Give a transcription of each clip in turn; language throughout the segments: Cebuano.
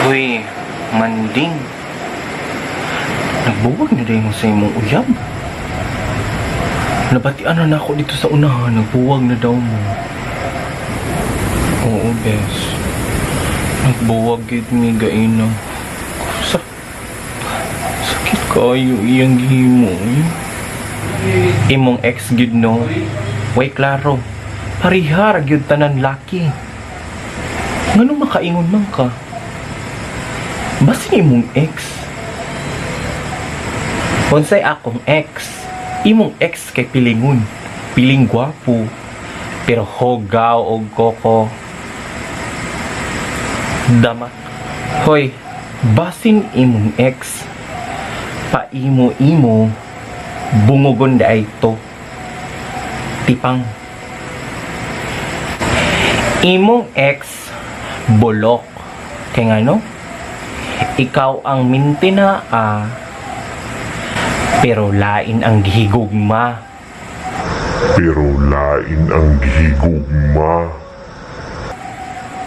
Uy, manding. Nagbuwag na diay mo sa imong uyab. Nabatian na nako dito sa unahan, nagbuwag na daw mo. Oo, bes. Nagbuwag gid mi gaina. Sa sakit kaayo iyang gihimo, eh. Imong ex gid, no. Way klaro. Pareha ra gyud tanan laki. Ngano makaingon man ka? Basin imong ex. Unsay akong ex? Imong ex kay pilingon. Piling gwapo. Pero hugaw og koko. Dama. Hoy, basin imong ex. Paimo-imo. Bungugon diay to. Tipang. Imong ex, bulok. Kay ngano? Ikaw ang mintina ah, pero lain ang gihigugma. Pero lain ang gihigugma.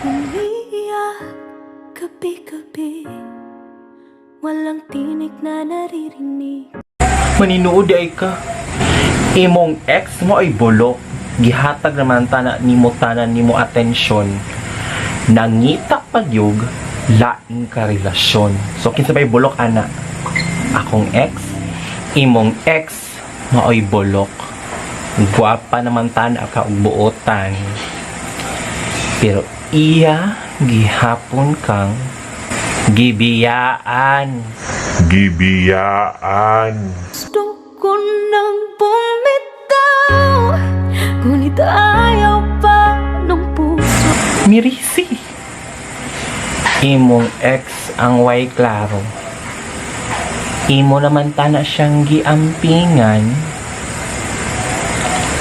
Umiiyak gabi-gabi. Walang tinig na naririnig. Maninuod ay ka. Imong ex mo ay bulok. Gihatag naman tana nimo tanan nimo atensyon. Nangita pagyug laing ka relasyon. So kinsa bay bulok ana? Akong ex, imong ex maoy bulok. Gwapa naman tana ka og buotan. Pero iya gihapon kang gibiyaan. Gibiyaan. Gusto ko nang bumitaw, ngunit ayaw pa ng puso. Mirisi. Imong ex ang way klaro. Imo naman tana siyang giampingan.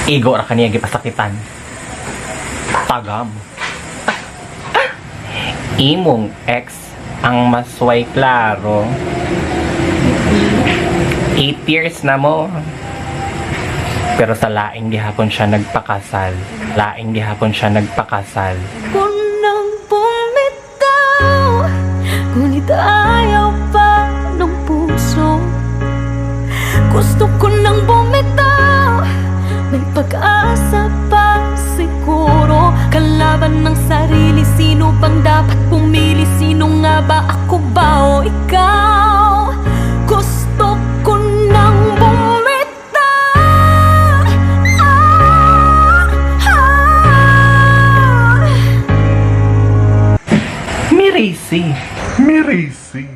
Igo ra kaniya gipasakitan. Tagam. Imong ex ang mas way klaro. 8 years na mo. Pero sa laing gihapon siya nagpakasal. Laing gihapon siya nagpakasal. Ko nang bumitaw, ngunit ayaw pa ng puso. Gusto ko nang bumitaw. May pag-asa pa siguro. Kalaban ng sarili. Sino bang dapat pumili? Sino nga ba, ako ba o ikaw? Gusto ko nang bumitaw, ah, ah. Mirisi. Mirisi.